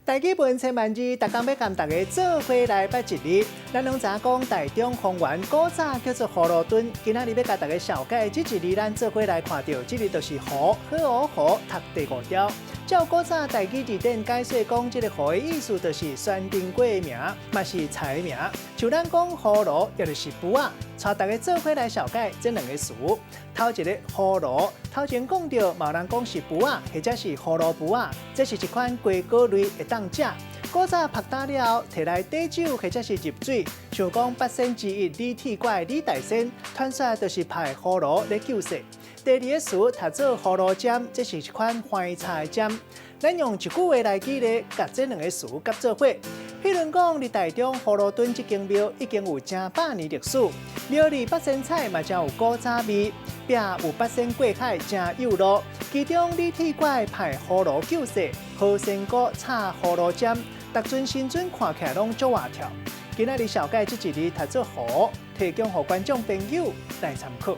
台語文千萬字，逐工欲共大家做伙來捌一字。咱攏知影講台中方言古早叫做葫蘆墩，今仔日欲共大家紹介這一字，咱做伙來看著，這字就是糊，呵呵糊，讀第五調。照古早台語字典解說講，這个糊的意思就是酸甜粿的名，嘛是菜的名。像咱講葫蘆，也就是櫥仔。帶大家做伙來紹介這兩个詞。頭一个葫蘆，頭前講著，嘛有人講是櫥仔，或者是葫蘆櫥仔，這是一款瓜果類會當食。古早曝焦了後，提來綴酒或者是入水，像講八仙之一李鐵拐李大仙，傳說就是曬葫蘆咧救世。第二个詞讀做葫蘆針，這是一款番茶的針。咱用一句話來舉例，共這兩个詞夾做伙。譬如講，佇台中葫蘆墩這間廟已經有成百年歷史，廟裡八仙菜嘛誠有古早味，壁有八仙過海誠有路。其中李鐵拐曬葫蘆救世，何仙姑插葫蘆針，逐尊神尊看起來攏足活跳。今仔日紹介這一字讀做糊，提供予觀眾朋友來參考。